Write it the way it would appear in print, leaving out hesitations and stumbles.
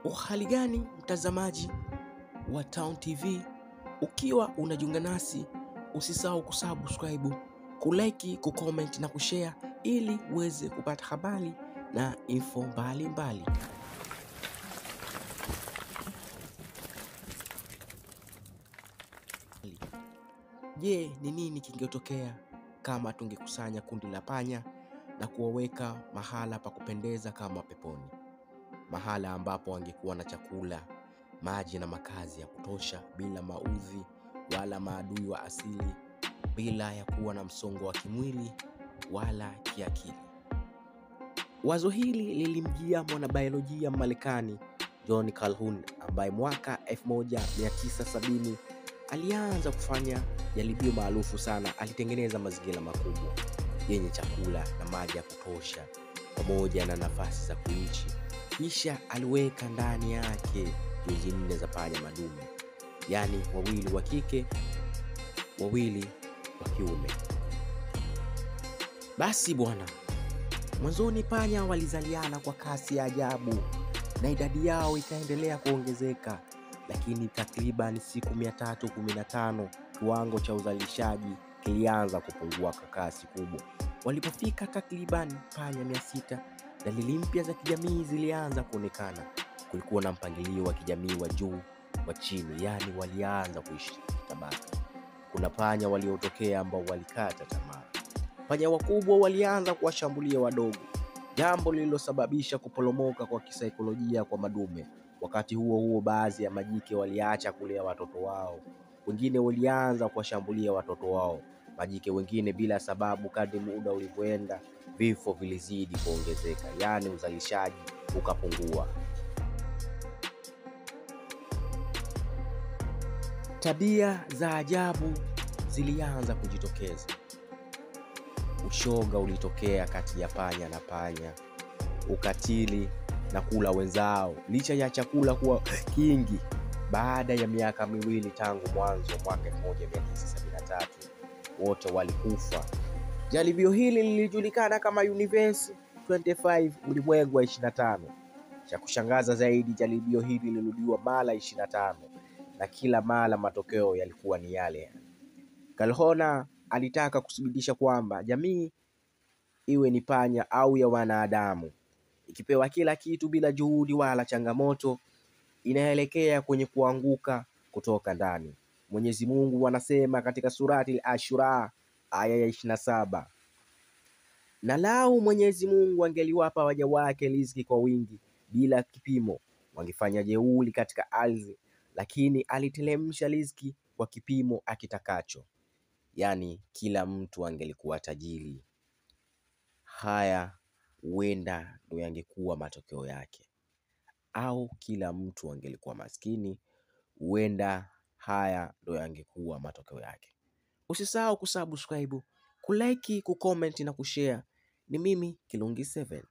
Uhali gani mtazamaji wa Town TV, ukiwa unajiunga nasi usisahau kusubscribe, kulike, kucomment na kushare ili uweze kupata habari na info mbalimbali. Je, ni nini kingetokea kama tungekusanya kundi la panya na kuwaweka mahala pa kupendeza kama peponi? Mahala ambapo wangekuwa na chakula, maji na makazi ya kutosha, bila maudhi wala maadui wa asili, bila ya kuwa na msongo wa kimwili wala kiakili. Wazo hili lilimjia mwanabiolojia Marekani John Calhoun, ambaye mwaka 1970 alianza kufanya jaribio maarufu sana. Alitengeneza mazingira makubwa yenye chakula na maji ya kutosha pamoja na nafasi za kuishi. Kisha aliweka ndani yake jozi 4 za panya madume, yaani 2 wa kike, 2 wa kiume. Basi bwana, mwanzoni panya walizaliana kwa kasi ya ajabu na idadi yao ikaendelea kuongezeka, lakini takriban siku 315 kiwango cha uzalishaji kilianza kupungua kwa kasi kubwa. Walipofika takriban panya 600, dalili mpya za kijamii zilianza kuonekana. Kulikuwa na mpangilio wa kijamii wa juu wa chini, yaani walianza kuishi tabaka. Kuna panya waliotokea ambao walikata tamaa. Panya wakubwa walianza kuwashambulia wadogo, jambo lililosababisha kuporomoka kwa kisaikolojia kwa madume. Wakati huo huo, baadhi ya majike waliacha kulea watoto wao, wengine walianza kuwashambulia watoto wao majike wengine bila sababu. Kadri muda ulivyoenda, vifo vilizidi kuongezeka, yaani uzalishaji ukapungua. Tabia za ajabu zilianza kujitokeza. Ushoga ulitokea kati ya panya na panya, ukatili na kula wenzao, licha ya chakula kuwa kingi. Baada ya miaka 2 tangu mwanzo mwaka 1973, wote walikufa. Jaribio hili lilijulikana kama Universe 25, ulimwengu wa 25. Cha kushangaza zaidi, jaribio hili lilirudiwa mara 25 na kila mara matokeo yalikuwa ni yale. Calhoun alitaka kuthibitisha kwamba jamii, iwe ni panya au ya wanadamu, ikipewa kila kitu bila juhudi wala changamoto, inaelekea kwenye kuanguka kutoka ndani. Mwenyezi Mungu anasema katika surati Al-Ashura aya ya 27, na lau Mwenyezi Mungu angeliwapa waja wake riziki kwa wingi bila kipimo, wangefanya jeuri katika ardhi, lakini alitelemsha riziki kwa kipimo akitakacho. Yaani kila mtu angelikuwa tajiri. Haya huenda ndo yangekuwa matokeo yake. Au kila mtu angelikuwa maskini, huenda haya ndo yangekuwa matokeo yake. Usisahau kusubscribe, kulike, kucomment na kushare. Ni mimi Kilungi 7.